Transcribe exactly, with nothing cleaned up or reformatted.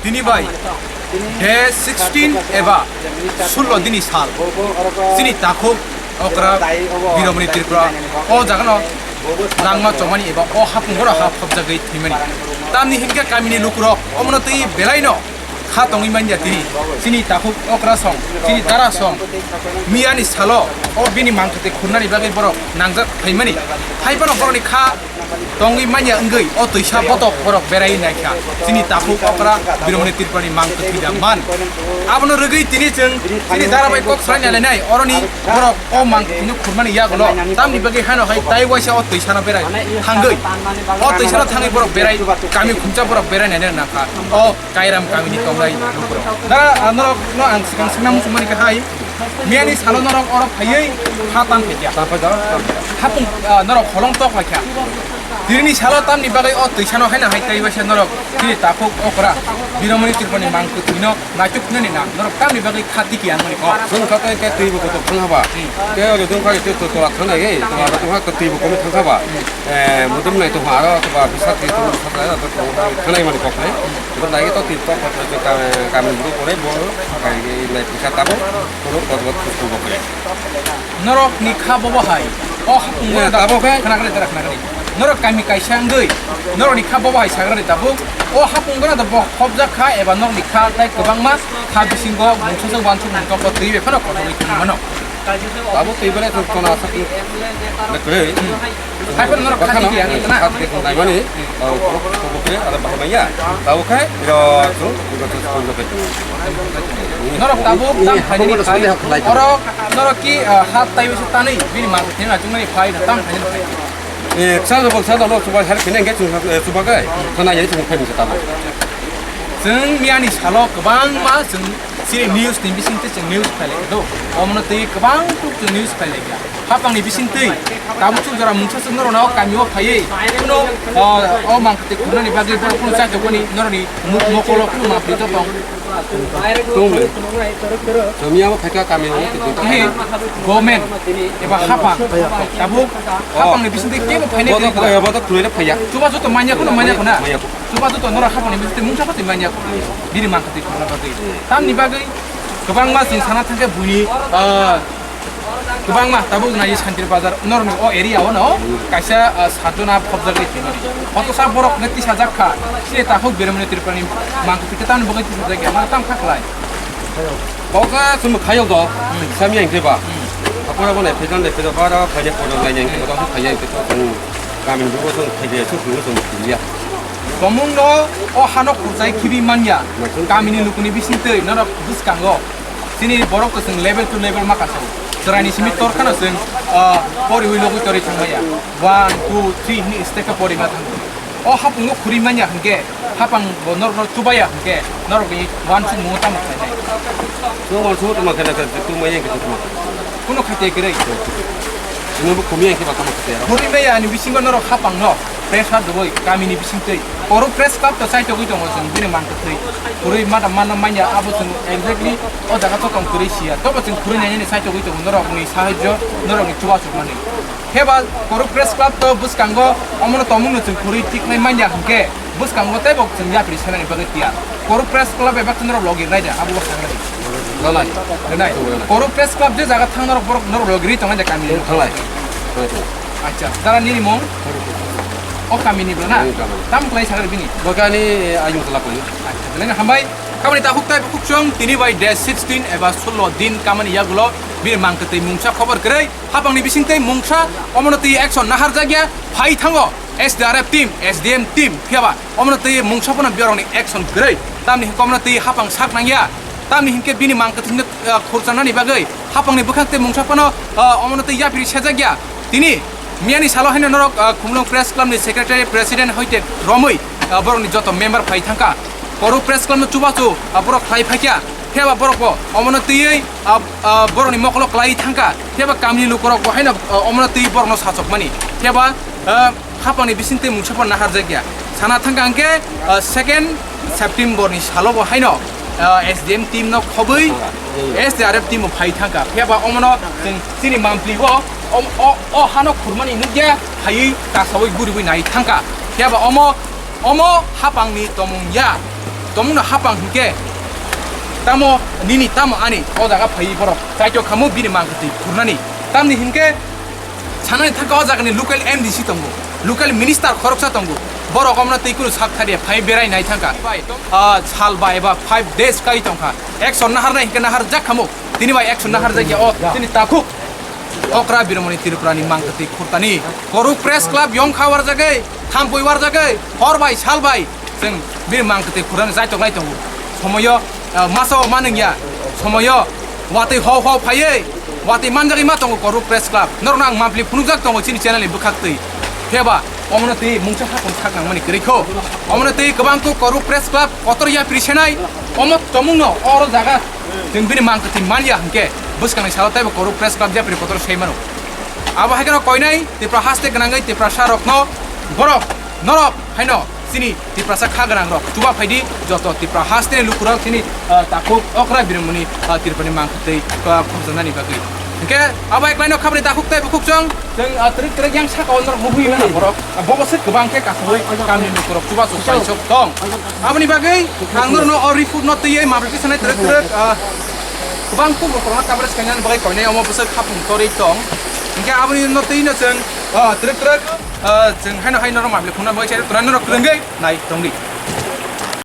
Tini bai de sixteen eba sullo dini sal chini takhuk okra Biromoni Tripura o jagano langma chomani eba o hapung goro ha phobjagwi thwimani. Tamni hinkhe kamini lukurok omono twi belaino kha tongwi manya tini. Chini takhuk okra song, chini dara song miyani salo o bini mangkhe khurnani bagwi borok nangjak phaimani. Hai phano borokni kha tongwi manya wngwi o twisa botok borok berai naikha. Chini takhuk okra Biromoni Tripurani mang kwthwi da man. Abono rwgwi tini chwng chini dara bai kok salai nai lai nai. Oroni borok o mang kwthwino khurmani yagulo tamni bagwi hano hai tai waisa o twisano berai thangwi. O twisano thangwi borok berai kami khumsa borok berai nai nai nangkha. O Kairam kamini tongnai lukurok. Da, ah, norok no ang sikang sikna muchungmani khe hai. Miyani salo norok oro phaiwi ha tan phaikya. Hapung, ah, norok holong tok laikha. Dirini salo tamni bagwi o twisano haino hai taibaisa norok chini takhuk okra Biromoni Tripurani mang kwthwino naichuk nani na norok tamni bagwi kha tiki ang mani kok. Chwng kha tei tei twi bo kotor thang haba. Hmm. Tei o jotong kha tei tola thang nai, tola rok wngkha twi bo komi thang haba. Hmm. Eh, mudum nai tong aro to ba bisa twi tong sa sa to thanai mani kok nai. Bo nai to twi tok kok ka kamin bu kore bo kai nai pisa tabo kono kok bot kok kok kore. Norok ni kha bobo hai. O hapung gana tabo khe khna kare tara khna kare. Norok kami kaisa wngwi norok ni kha bobo hai sagra ni tabuk. O hapung gana to bo khobjak kha eba norok ni kha tai kwbangma kha bisingo mungsa jok wansuk mungsa twi bai phano kotorwi thang mano. Abo twi belai tong tona sak ni. Lekre. Hai phano norok kha tiki ang tana. Kha tiki tong nai mani. Abo khe ada bahai maya. Abo khe ro tu ro tu tu tu. Norok tabuk tam khaini khai. Oro norok ki, ah, hat tai bisa tanwi bini mar thena chungni phai tam khaini khai. Eh, sa lo sa lo suba hal kene ngai chung suba kai. Thana yai chung khai bisa tabuk. Chwng miyani salo kwbangma chwng chini news ni bisingtwi chwng news phailai do. Omono twi kwbang tuk chwng news phailai kha. Hapangni bisingtwi tabuk chwng jora mungsa chwng norokno kamio phaiwi kuno, o, o mangkhe khunani bagwi borok kuno chaitokmani norokni muk mokolo kuno mangpili to tong. Tong le. Chwng miyabo phaikha kamio. He, government eba hapang tabuk hapangni bisingtwi kebo phainai kwrwi kha. Bodo khunai phaiya. Chuba joto manya kuno manya khuna. Manya. Chuba joto norok hapangni bisingtwi mungsa khatwi manya kho. Bini mangkha twi khorna bagwi. Tamni bagwi kwbangma chwng sana thangkhe buini, ah, kwbangma tabuk nai Santri Bazar norokni o area o no kaisa, ah, satjona phobjagwi thwimani. Hotosa borok ne tisajak kha. Sini takhuk Biromoni Tripurani mangkha twi tamni bagwi tisajak ya. Mangkha tam kha khlai. Bokha chwng khayo do. Sami ang khe ba. Apora bo nai phejan de phejan bara khaye photo lai yang khe ba khaye ang khe to. Kamini bugo chwng khaide chwng phungo chwng phunliya. Tomungno o hano khurchai khibi manya. Kamini lukuni bisingtwi norok bwskango. Chini borok to chwng level to level ma kaso. Chwraini simi torkhano chwng, ah, poriwi logwi torwi thangmaya. One, two, three hwnwi step khe pori ma thango. O hapungo khuri manya hwnkhe, hapang bo norokno chubaya hwnkhe, norokni wansukmungo tamo khlainai? Chwng wansukmung tamo khe, khe, khe, tungmaya hwnkhe tamo khe. Kuno khaite kwrwi. Chwngno bo khumya hwnkhe ba tamo khaite. Khuri maya ni bisingo norok hapangno pressure dogwi kamini bisingtwi. Oro press club to chaitogwi tongo chwng bini mangkwthwi. Khuri mada manna manya abo chwng exactly o jaga to tong kwrwi siya. Tobo chwng khuri nainani chaitogwi tongo norokni sahajyo, norokni chubachu mani. Heba Korok Press Club to bwskango omono tongmungno chwng khurwi tikhlai manya hwnkhe bwskango teibo chwng yapri sanani bagwi tiyar. Korok Press Club eba chwng norok logi rwnaide abo bo sanani. Rwnai. Rwnai. Rwnai. Korok Press Club je jaga thang norok borok norok logi rwi tongnai de kami. Thanglai. Thanglai. Acha, jara nini mung? O kamini bwla na? Thanglai. Tam kwlai sakari bini? Bokani ayung tala koi. Acha, belai hambai. Kamani takhuk tai bukhuk chwng tini bai de sixteen eba sullo din kamani yagulo bini mangkwtwi mungsa khobor kwrwi. Hapangni bisingtwi mungsa omono twi action naharjakya phai thango S D R F team, S D M team phiyaba omono twi mungsa phano biyorokni action kwrwi tamni hwnkhe omono twi hapang sak nangya tamni hwnkhe bini mangkwthwino, ah, khurchanani bagwi hapangni bwkhak tei mungsa phano, ah, omono twi yapri sejakya tini miyani salo haino norok, ah, Khumulwng Press Club ni secretary president hoite romwi, ah, borokni joto member phai thangkha. Korok Press Club no chubachu, ah, borok khlai phaikha. Phiya ba borok bo omono twiwi, ah, ah, borokni mokolo klai thangkha. Phiya ba kamini lukurok bo haino, ah, omono twiwi borokno sachokmani. Phiya ba, ah, hapangni bisingtwi mungsa phano naharjakya. Sana thangkha hwnkhe, ah, second September ni salo bo haino, ah, S D M team no khobwi S D R F team bo phai thangkha. Phiya ba omono chwng chini mampli o, o, o, o hano khurmani nukya phaiwi kasawi guriwi nai thangkha. Phiya ba omo Omo hapangni tomung ya. Tomungno hapang hinkhe tamo nini tamo ani o jaga phaiwi borok chaito khamo bini mangkhe twi khurnani. Tamni hinkhe sanani thangkha o jagani local M D C tongo, local minister khoroksa tongo, borok omno twi kunu sak thariya phai berai nai thangkha. Bai, ah, sal bai eba five days kai tongkha, action naharnai hinkhe naharjak khamo. Tini bai action naharjakya o chini takhuk okra Birmoni Tripurani mangkhe twi khurtani. Koruk Press Club yongkha warjagwi, thampui warjagwi, hor bai sal bai chwng bini mangkhe twi khurani jaitok lai tongo. Somoyo, ah, masa o manwngya, somoyo watwi hau hau phaiwi watwi manjagwi ma tongo Koruk Press Club. Norokno ang mapli phunukjak tongo chini channel ni bwkhak twi. Phiyaba omono twi mungsa hakon sak nangmani kwrwi kho. Omono twi kwbang kuk Koruk Press Club kotor yapri senai, omo tomungno oro jaga chwng bini mangkhe twi manya hinkhe bwskangni salo teibo Koruk Press Club yapri kotor sai mano. Abo hai kheno koinai Tipra haste gwnangwi Tiprasa rokno borok norok haino chini Tiprasa kha gwnang rok chuba phaidi joto Tipra haste ni lukurok chini, ah, takhuk okra Birmoni, ah, Tripurani mangkhe twi, ah, khumjaknani bagwi. Hinkhe abo hai klaino khabri takhuk tei bukhuk chwng, chwng, ah, twrwk twrwk yang saka o norok muhui mano borok. Ah, bobo se kwbang khe kasui kamni lukurok chuba chuba sok tong. Aboni bagwi ang norokno o report no twiwi mabri sanai twrwk twrwk, ah, kwbang kuk rok kwbangma coverage kainani bagwi koinai omo bwswk hapung torwi tong. Hinkhe aboni no twi no chwng, ah, twrwk twrwk, ah, chwng haino hai norok mabri phunukna bagwi sai twrwk norok kwrwngwi nai tongdi.